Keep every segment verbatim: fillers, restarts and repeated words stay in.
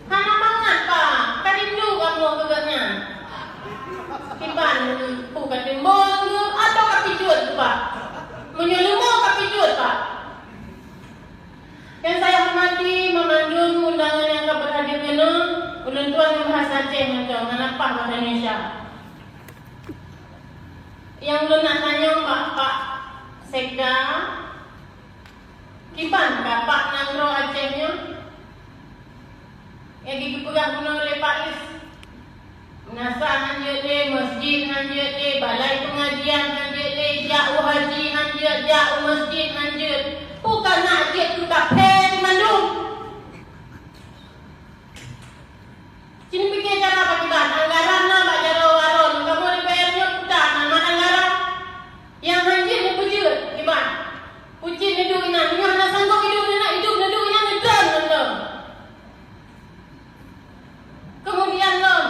Hana mangat, Pak. Ka rindu kamoe keu gobnyan. Kiban, peue ka teumbon keu, atawa ka pijuet keu, Pak? Meunyoe leumo ka pijuet, Pak. Nyang saya hormati meumandum undangan nyang ka beuhadir keunoe, ulôn tuan ngon bahasa Aceh mantong, hana paih bahasa Indonesia. Nyang lôn nak tanyong bak Pak Sekda, kiban ka Pak nanggroe Aceh nyoe? Nyang geupeugah bunoe lé Pak Is, meunasah han jeuet lé, masjid han jeuet lé, balai peungajian han jeuet lé, jak u haji han jeuet, jak u masjid han jeuet. Peue ka na jeuet keu kafé di mandum? Ci neupike cara pakriban, anggaran na bak jaroe waron, kamoe D P R nyoe peue na mat anggaran. Nyang han jeuet neupeujeuet kiban. Peue cit neuduek inan, nyoe hana sanggob idup neunak idup neuduek inan neutron mantong. Keumudian lom,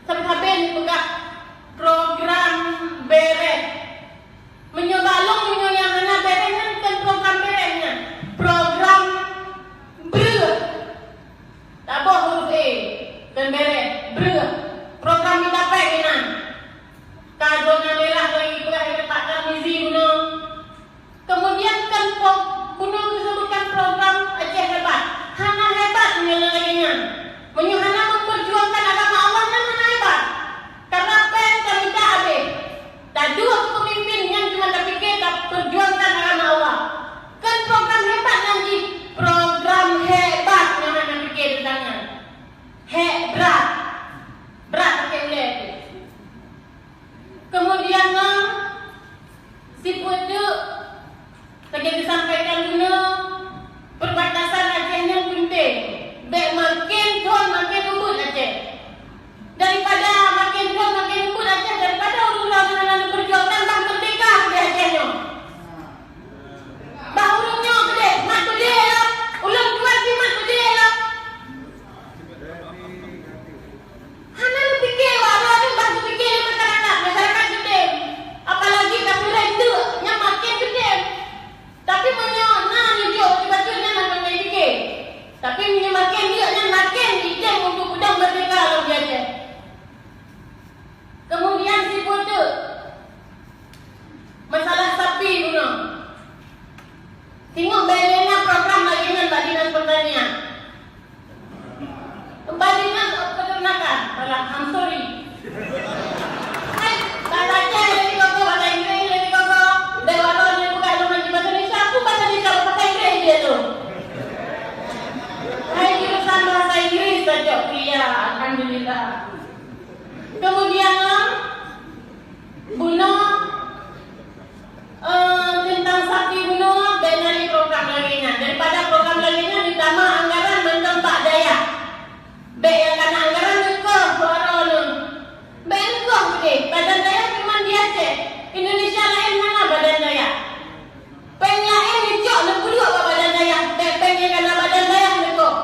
sabe-sabe neupeugah program bereh. Meunyoe bak lôn, meunyoe nyang hana bereh nyan kon program bereh nyan, program breueh. Taboh huruf E, kon bereh, breueh. Program mita péng inan. Ka zona merah lagèe peugah lé Pak Tarmizi bunoe. Keumudian kan pro-, bunoe geusebutkan program Aceh Hebat. Hana hebat meunyoe lagèe nyan. Meunyoe hana memperjuangkan agama Allah, nyan hana hebat. Karena péng tamita habéh. Taduek keu peumimpin nyang cuma tapike taperjuangkan agama Allah. Kan program hebat nyan jih, program hebat nyang hana pike teuntang nyan. Hek brat. Brat pakai ulèe tu. Kemudian ngon sipeue teuk, lagèe disampaikan bunoe, perbatasan Aceh nyan penting. Bèk maken thon maken ubit Aceh. Daripada maken thon maken ubit Aceh, daripada ureueng droeneuh hana neupeurjuangkan bah merdeka di Aceh nyoe. Bah ureueng nyoe keudeh mat beudé lom, ulôn tuan pih mat beudé lom. Hana neupike wak droeneuh, bah neupike lé masyarakat, masyarakat geutem. Apalagi ka peureulèe teuk, nyan maken geutem. Tapi meunyoe na neujok bacut-bacut nyan hana neupike. Tapi meunyoe maken jeuet nyan maken jitem untuk peudong merdeka lom di Aceh. Kemudian sipeue teuk, masalah sapi bunoe. Singoh bèk lé na program lagèe nyan bak Dinas Pertanian. Bak Dinas Peternakan, salah, I'm sorry. Hai, bahasa Aceh lé di koko, bahasa Inggris lé di koko. Dek walau dia bukan lôn ngaji bahasa Indonesia, aku bahasa Indonesia, bahasa Inggris dia tu. Hai, jurusan bahasa Inggris saja kuliah, alhamdulillah. Kemudian, bunoe, eh, teuntang sapi bunoe, bèk na lé program lagèe nyan. Daripada program lagèe nyan, neutamah anggaran mantong bak dayah. Bèk nyang kana anggaran neukoh baroe nyoe. Bèk neukoh udeh, badan dayah cuma di Aceh. Indonesia laén hana badan dayah. Péng laén neucok neupeuduek bak badan dayah, bèk péng nyang kana badan dayah neukoh.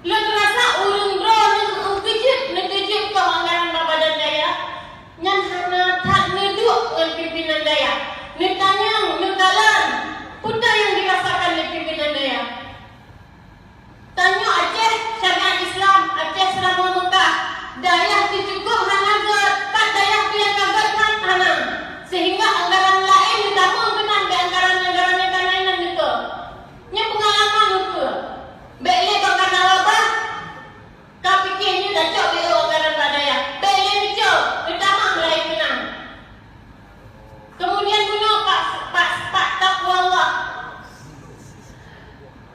Lôn rasa ureueng droeneuh nyang keujeuet neukeujeuet koh anggaran bak badan dayah, nyan hana that neuduek ngon pimpinan dayah. Neutanyong, neukalon, peue nyang dirasakan lé pimpinan dayah. Tanyoe Aceh syariat Islam, Aceh Seuramoe Meukah, dayah teucukôp hana gèt, pat dayah pih nyang ka gèt that hana. Sehingga anggaran laén neutamong keunan bak anggaran-anggaran nyang ka na inan neukoh. Nyan peungalaman ukeue. Bèk lé bak kana wabah, ka pike nyoe tacok bak anggaran bak dayah. Bèk lé neucok, neutamah laén keunan. Kemudian bunoe Pak, Pak, Pak Taqwallah.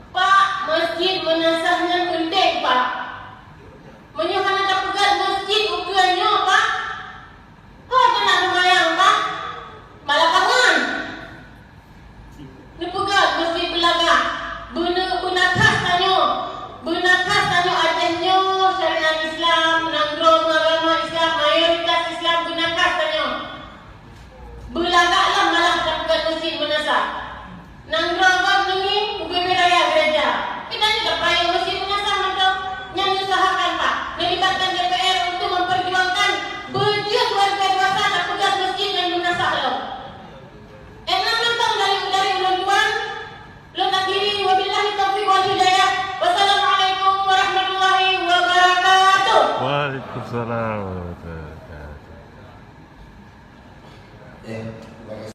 Pak, masjid meunasah nyan penting, Pak. Meunyoe hana tapeugèt masjid ukeue nyoe, Pak, ho teunak seumayang, Pak? Balakangan. Neupeugèt masjid Beulagah. Beuna-, beuna khas tanyoe. Beuna khas tanyoe Aceh nyoe syariat Islam, nanggroe agama Islam, mayoritas Islam beuna khas tanyoe. Beulagak lom malah tapeugèt masjid meunasah. Nanggroe gob neungieng ubé-bé raya gereja. Kita juga payah masjid meunasah mantong. Nyan neusahakan, Pak, neulibatkan D P R untuk memperjuangkan beujeuet warga dewasa tapeugèt masjid nyan meunasah lom. Enam mantong dari, dari ulôn tuan, lôn akhiri, wabillahi taufiq wal hidayah. Assalamualaikum warahmatullahi wabarakatuh. Ya, terima kasih.